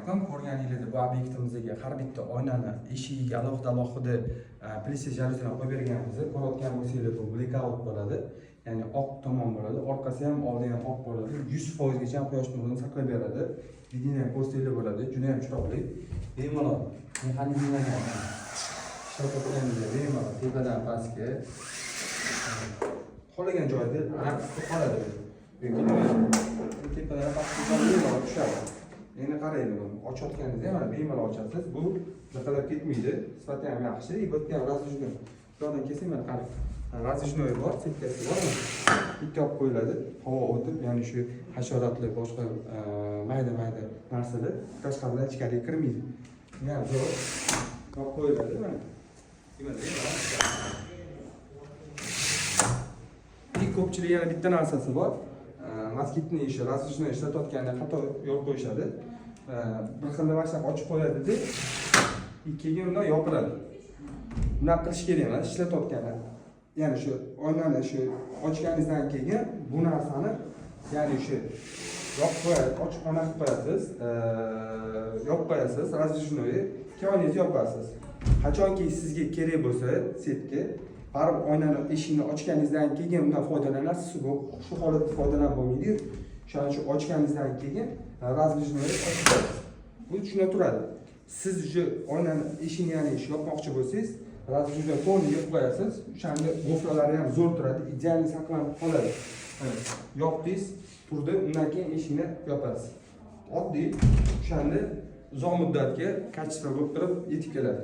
Alaykum. Ko'rganingizdek, bu obyektimizga har bitta oynani eshigiga alohida alohida plisse jalyuzidan qo'yib berganmiz. Ko'rayotgan bo'lsanglar, bu blackout bo'ladi. Ya'ni oq tomon bo'ladi. Orqasi ham, oldi ham oq bo'ladi. 100% gacha ham quyosh nurini saqlab beradi. Вид ini ham ko'rsanglar bo'ladi. Juda ham chiroyli. Bemalol mexanizmlarga ishlatayotganingizda bemalol tepadan pastga xohlagan joyda raqsga qoladi. Yoki tepadan pastga bemalol tushadi. Endi qaranglar, buni ochayotganingizda mana bemalol ochasiz. Bu liqilab ketmaydi. Sifati ham yaxshi. И bu yerda ham раздвижной. Bu yoqdan kelsak, mana qarang. Раздвижной bor, setkasi bor. Bitta olib qo'yiladi. Havo o'tib, ya'ni shu hasharotlar, boshqa mayda-mayda narsalar tashqaridan ichkariga kirmaydi. Bu ham zo'r. Olib qo'yiladi mana. Mana bemalol tushadi. И ko'pchilik yana bitta narsasi bor. Москитный ishi, раздвижной ishlatayotganda xato yo'l qo'yishadi. Bir xilda mana shunaqa ochib qo'yadida, keyin undan yopiladi. Bunaqa qilish kerak emas, ishlatayotganda. Ya'ni shu oynani shu ochganingizdan keyin bu narsani, ya'ni shu yopib qo'yadi, ochiq xona qilib qo'yasiz, yopib qo'yasiz, раздвижной, keyin oynangizni yopasiz. Qachonki sizga kerak bo'lsa setka, baribir oynani eshigini ochganingizdan keyin undan foydalanasiz. Bu shu holatda foydalanib bo'lmaydi. O'shaning uchun ochganingizdan keyin раздвижной ochib qo'yasiz. Bu shunda turadi. Siz уже oynani eshigini, ya'ni yopmoqchi bo'lsangiz, раздвижной полный yopib qo'yasiz. O'shanda гофра lari ham zo'r turadi, идеально saqlanib qoladi. Mana, yopdingiz, turdi, undan keyin eshikni yopasiz. Oddiy, o'shanda uzoq muddatga качество bo'lib turib yetib keladi.